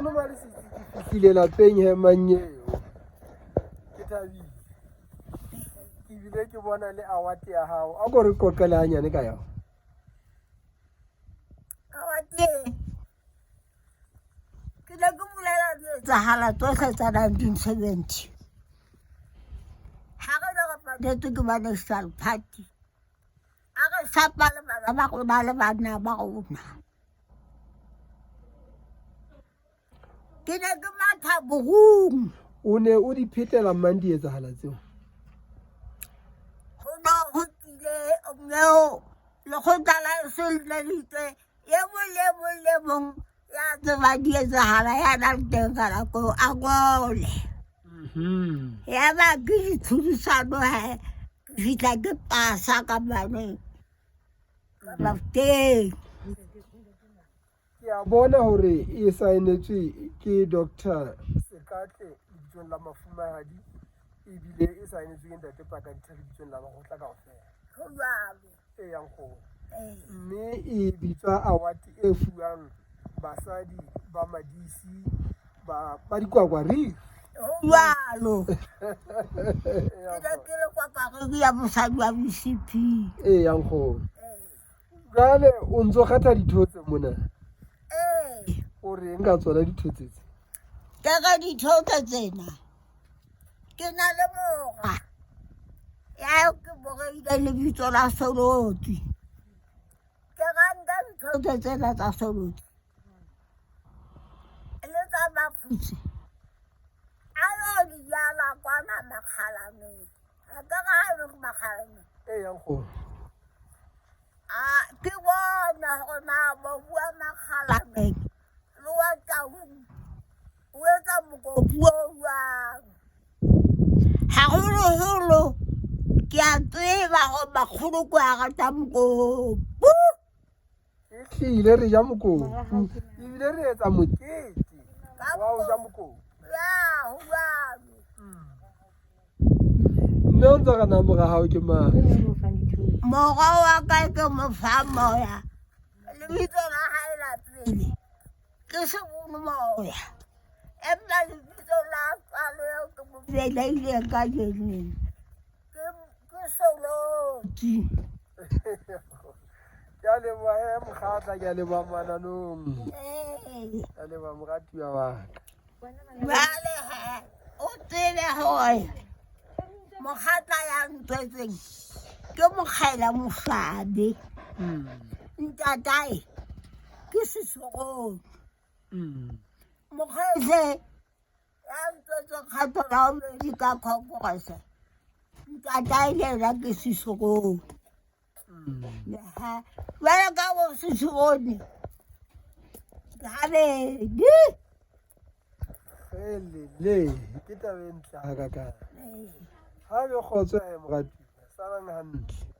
Nkgono Malesisi ke fihlile lapeng he manyeo. Ke thabile. Ke bile ke bona le award ya hao. A ko re qoqele hanyane ka yona. Award e ke ne ke bolela di etsahala tsohle tsa 1970 ha re ne re patetse ke ba National Party a re shapa le bana ba rona le banna ba rona ke ne ke matha borung. O ne o di phetela mang dietsahala tseo? Ho ne ho tlile eo lekgotla la eso le ne le itse e mong le mong le mong ya tsebang dietsahala ya nang teng ka nako eo a ngole. Yaba ke ditlhodisano he ke fihla ke pasa ka mane ka Gauteng. Ke a bona hore e saenetswe ke Doctor Sekatle lebitsong la mafumahadi ebile e saenetswe ke Ntate Pakaditha lebitsong la makgotla kaofela. Ho jwalo. E yang kgolo. Mme e bitswa award e fuwang basadi ba madisi ba ba dikwakwariri. Ho jwalo. Ke ne ke le kwakwariri ya mosadi wa BCP. E yang kgolo. Jwale o ntso kgetha dithotse mona. Ee. O reng ka tsona dithotse tse? Ke re dithotse tsena ke na le mora ya ke mo reile lebitso la Solotsi. Ke ranta dithotse tsena tsa Solotsi le tsa Maphutse a yo di jala kwana Makgalaneng. A ka re ha e le Makgalaneng. E yang kgolo. A ke bona hore na mobu wa Makgalaneng le wa Taung o etsa mokopu o jwang. Haholoholo ke a tseba hore makgolokwe a rata mokopu. Ehlile re ja mokopu ebile re etsa mokete wa ho ja mokopu. Ya, ho jwalo. Mme o ntse re na mora hao ke mang? Mora wa ka ke mo fa moya. Lebitso la hae la pele ke Sebunu Moya. Empa lebitso la tswalo eo ke mo belehileng ka jeno ke ke Solotsi. Ke a leboha he mokgatla, ke a leboha mananong. Ee. Ke a leboha moratuwa wa ka. Jwale he o tsebe hore mokgatla ya ntswetseng ke mokgaela mohlabe. Ntatae ke sesorong. Mokgwehle ya ntswetseng kgato la bobedi ka congress ntatae le yena ke sesorong. Jwale ka bo sesorone habedi. Helele, ke taba e ntle hakakang. Ha be kgotso he moratuwa, salang hantle.